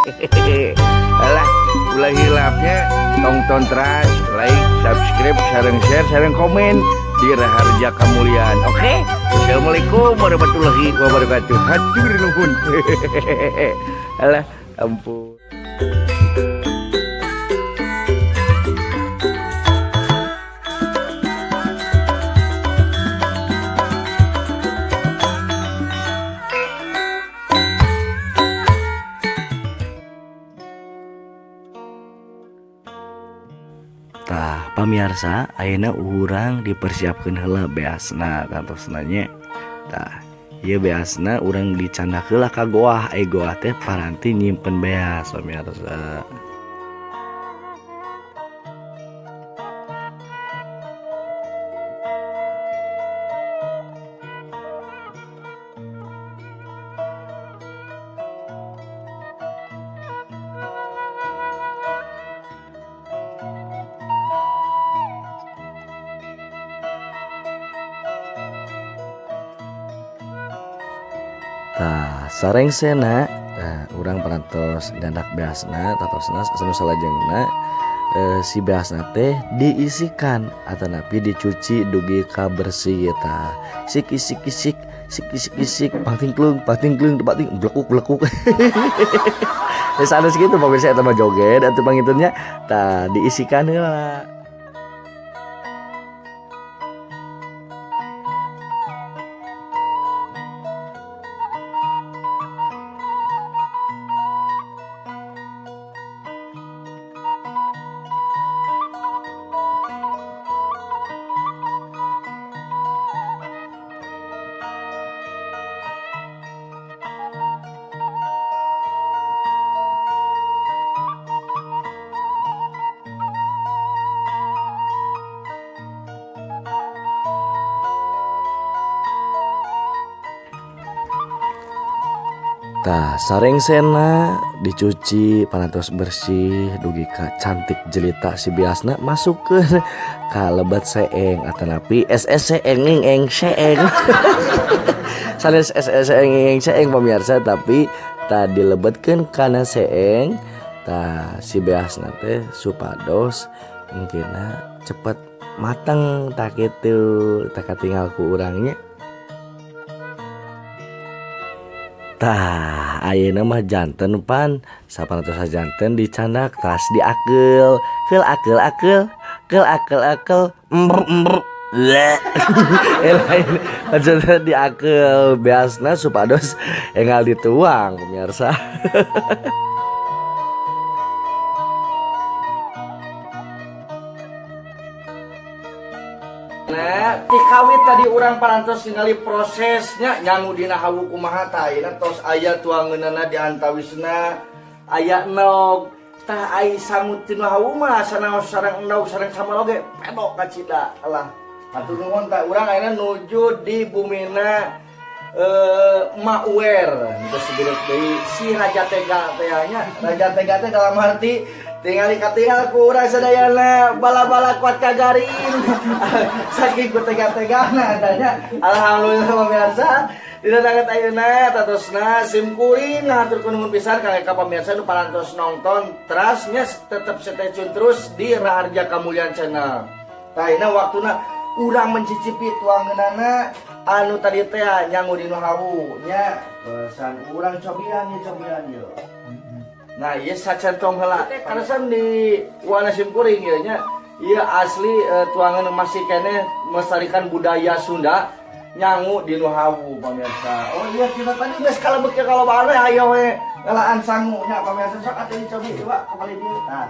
Alah, ulah hilap nya, tonton terus, like, subscribe, sareng share, sareng komen di Raharja Kamulian. Oke, assalamualaikum warahmatullahi wabarakatuh. Hatur nuhun. Alah, ampun. Tah, pamirsa, ayeuna urang dipersiapkeun heula beasna tantosna nya. Tah, ieu beasna urang dicandak heula ka goah, ai goah teh paranti nyimpen beas, pamirsa. Tah, sarengsena, nah, urang parantos nyandak beasna tatosna anu salajengna si beasna teh diisikan atanapi dicuci dugi ka bersih. Tah, isik isik isik isik isik isik, patingklung patingklung, pating blekuk blekuk. Sanes kitu, pemirsa, eta mah joget atuh pangitun nya. Tah, diisikan heula. Tah, sarengsena dicuci parantos bersih dugi ka cantik jelita, si beasna masukkeun ka lebet seeng atanapi SS seeng eng seeng. Sanes SS seeng eng seeng, pemirsa, tapi tah dilebetkeun kana seeng. Tah, si beasna teh supados mungkinna cepet matang, tah kitu. Tah, katinggal ku urang nya. Tah, ayeuna mah janten pan saparantos janten dicandak, tas diakeul keul akeul akeul keul akeul akeul ember ember. Lain maksudnya diakeul beasna supados enggal dituang, pemirsa. Nah, ti kawit tadi urang parantos ningali prosesnya nyangu dina hawu kumaha. Tah, ayeuna tos aya tuangeunana, di antawisna aya endog. Tah, ai sangu tina hawu mah sanaos sareng endog sareng sambal oge pedok kacida. Alah, hatur nuhun. Tah, urang ayeuna nuju di bumina Mak Uwer terus sebelum deui si Raja Tega teh nya. Raja Tega teh dalam arti tingali katingal ku urang sadayana bala-bala kuat kagarin saking ku tega-tegana tanya. Alhamdulillah, pemirsa, dina danget ayeuna tatosna sim kuring hatur nuhun pisan ka pamirsa nu parantos nonton terasnya, tetep stay tune terus di Raharja Kamulian Channel. Tah, ayeuna waktuna urang mencicipi tuangeunana anu tadi teh nyangu dinu hawu nya. Pesan urang cobian ya, cobian yo. Nah, ieu sacentong heula kaleresan di wana sim kuring ieu nya. Ieu asli tuangan masih keneh melestarikan budaya Sunda nyangu di nu hawu, pemirsa. Oh iya, kita tadi geus kalebet ke kalau bae hayo we ngalaan sangu nya, pemirsa. Sok atuh dicobi coba kembali dieu. Tah,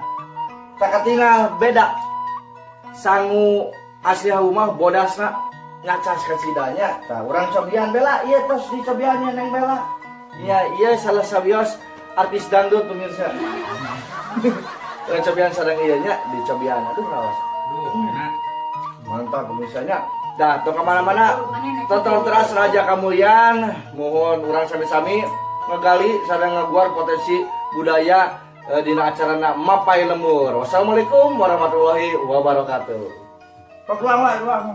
tak katinggal beda sangu asli hawu mah bodasna ngacas kacidanya. Tah, urang cobian bela ieu, tos dicobiannya Neng Bela. Iya, iya, salah sawios artis dangdut, pemirsa. Urang cobian sareng ieu nya, dicobian. Aduh, raos. Duh, enak. Mantap, pemirsa nya. Dah, tong kemana-mana, tonton terus Raja Kamulian. Mohon urang sami-sami ngegali sareng ngeguar potensi budaya dina acarana Mapay Lembur. Wassalamualaikum warahmatullahi wabarakatuh. Kok lama, lama.